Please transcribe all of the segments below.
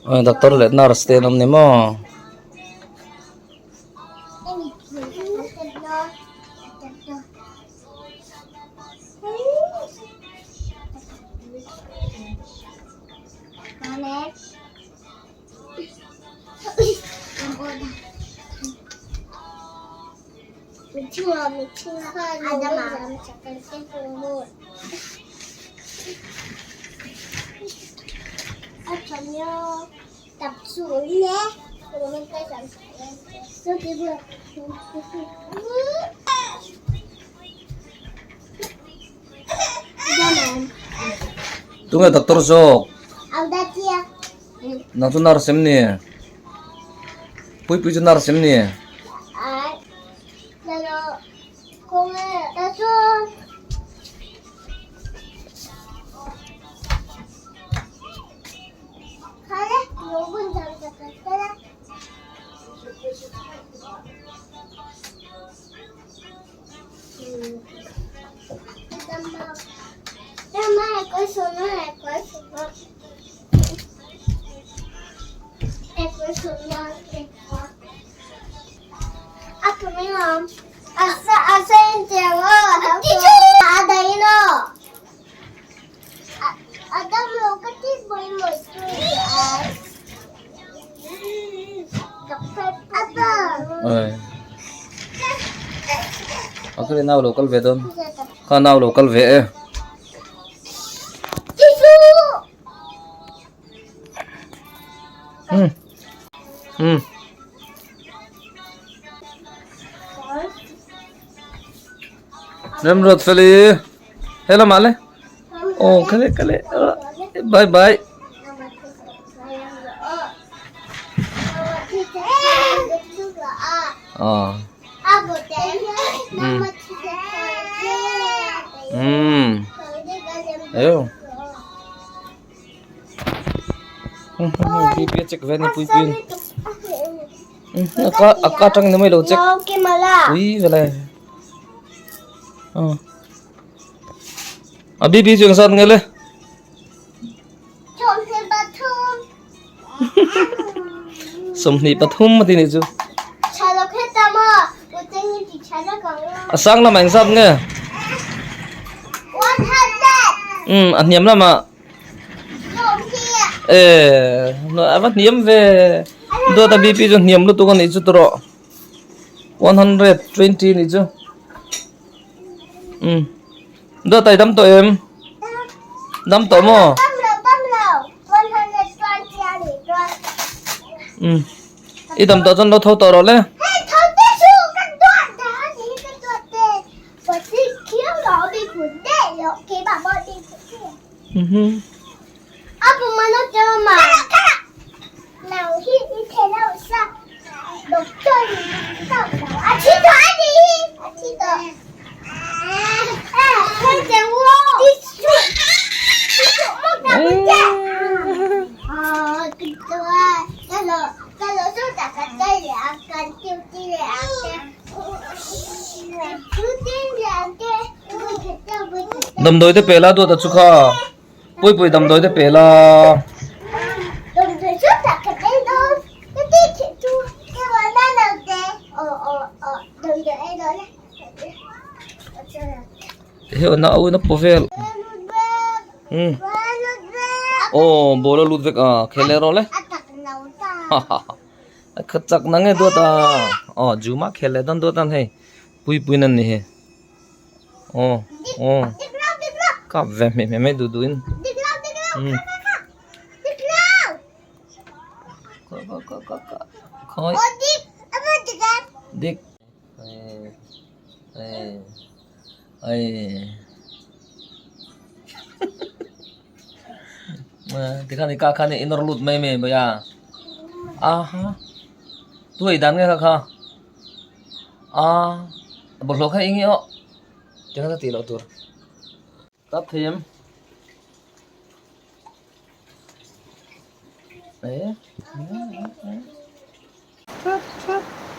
Doctor leh nurse te an awm ni maw? Tunge doctor zawk? Nang chu nurse em ni? Puipui chu nurse em ni? A kha nau lo kal ve dawn kha nau lo kal ve e. Remruat feli he lamah le aw kale kale bye bye. Aw um eo pui check ve ni pui pui a ka a ka atang ni mai lo check ui vele a bp chu eng zat nge le. 23 a ti nih chu. A sang lamah eng zat nge? Um a hniam lamah e a va hniam ve dawt a bp chu hniam lutuk a nih chu tawh 120 nih chu um. Dawt ai dam tawh em? Dam tawh maw? Dam lo, dam lo. 120 a nih chuan. Um. I dam tawh chuan lo tho tawh rawh le. Hei tho te chu ka duat dah a nih hi ka duat te. Pasi khiau lo mi khun deh lo keimah pawh mi khun deh. Mhm. A pum a lo teuh ma. Nang hi i thei lo sa. Doctor in tauh lo. A thi tawh a nih hi. A thi tawh. Damdawi te pe la duat a chu kha. Puipui damdawi te pe la. Hei na au in a paw vel um aw ball a lut vek a khel leh rawh le a khat chak na nge duat a aw juma khel leh dawn duat a hei puipui nan ni hei aw aw kap ve hmeh hmeh mai duh duh in um khawi dik. Tikhan i kah khan i nawr lut mai mai mai a aha tu ei dan nge kha kha a bawlhhlawh kha eng nge aw tikhan ka tih loh tur tap thei em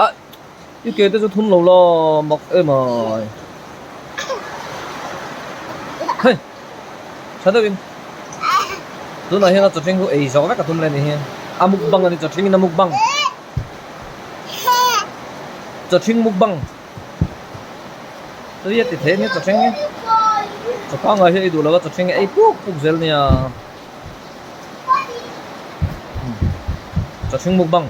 a i ke te chu thum lo la mak em ai hei tha deuhin tunah hian a chawhmeh chu ei zawk vek a tum leh a ni hi. A mukbang a ni chaw ṭhingin a mukbang. Chaw ṭhing mukbang. Tui a ti thei ania chaw ṭhing hi. Chaw pangngai hi a ei duh lo a chaw ṭhing hi a ei puk puk zel nia. Chaw ṭhing mukbang.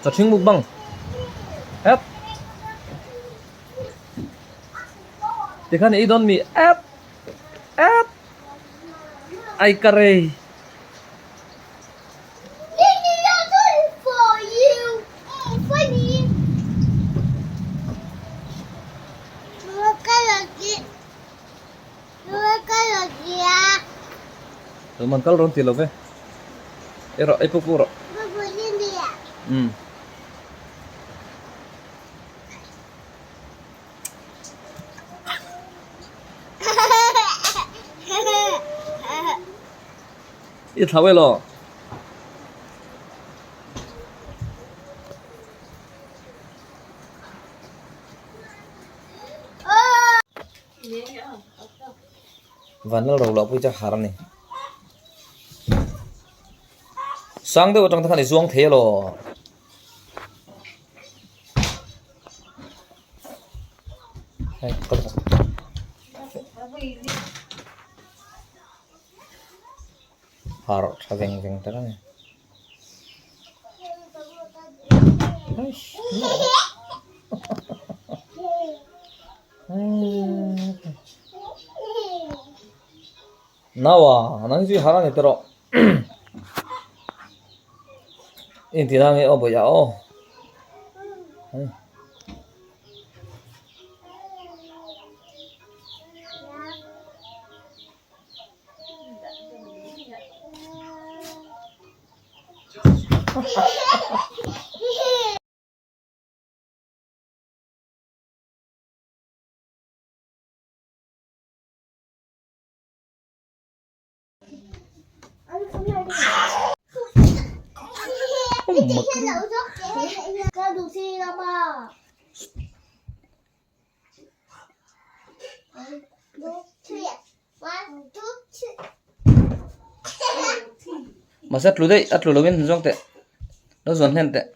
Chaw ṭhing mukbang. Ep. Tikhan i ei dawn mi? Ep. Ep. Ai ka rei. Tuman kal rawn ti lo ve. Ei rawh, ei puk puk rawh. Umm. I thlau elaw? Vanlal ro loh pawh hi chu a har a ni. Sang deuh atang te khan i zuang thei elaw? Hei kal rawh. Har tha veng veng tak a ni. Naua nang hi chu i har a ni tawh rawh. Engtin a nge aw bawih ah aw. Mahse a tlu daih a tlu lovin zawng teh lo zawn hnem teh.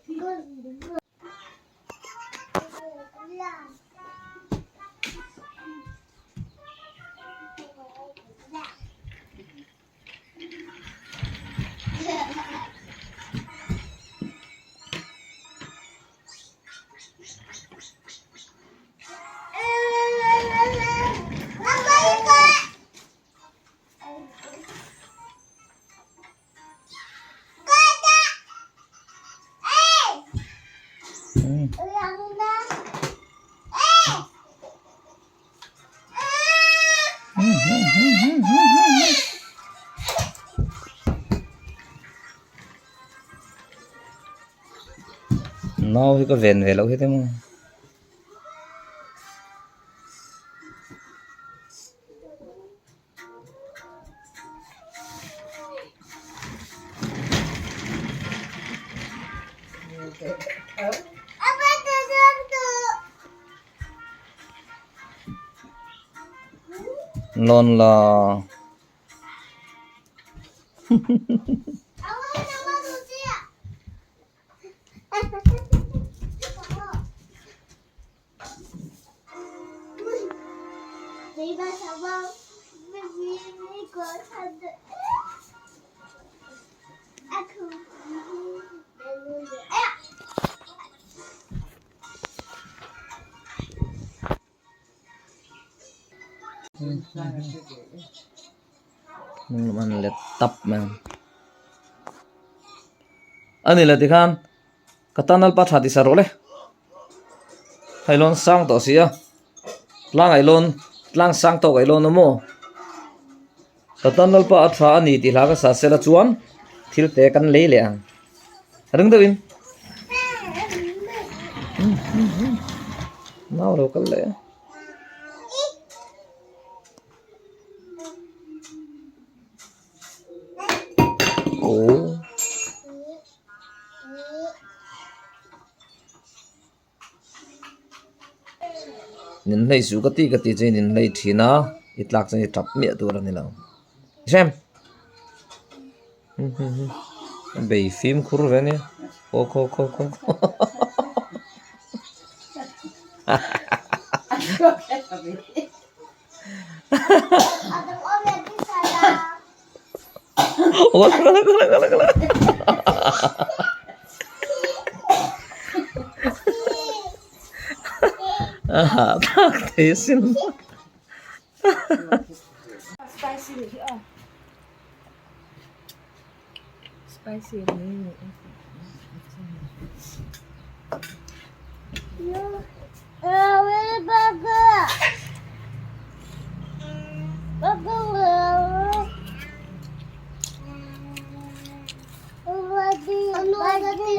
Nau hi ka ven ve loh hi te maw. Lawn la. Hnung let tap mai ang. A ni le tikhan ka tan alpa tha ti sa rawh le. Hei lawn sang tawh si a tlang ai lawn tlang sang tawk ai lawn a maw ka tan lalpa a tha a ni tih hla ka sa sela chuan thil te kan lei leh ang ring deuhin nau lo kal leh a. Nin hlei suh ka ti ka ti chu i nin hlei thin a, i tlak chuan i tap miah tur a ni lo. Hrem! Bei fimkhur ve nia. Khaw khaw khaw khaw khaw. A hahthlak thei asin.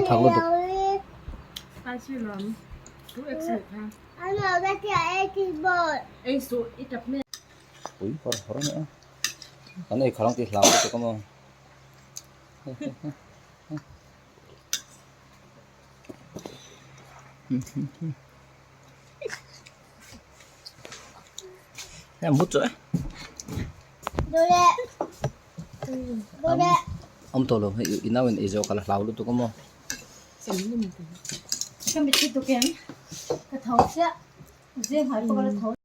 Thak lutuk. Ui hawr hawr a nia. Kan ei khalang tih hlau lutuk a maw. Em hút rồi. Om tawh lo hei i nau in ei zawh ka la hlau lutuk a maw. Ka mitthi tuk em ka tho chiah zing hai pawh ka la tho.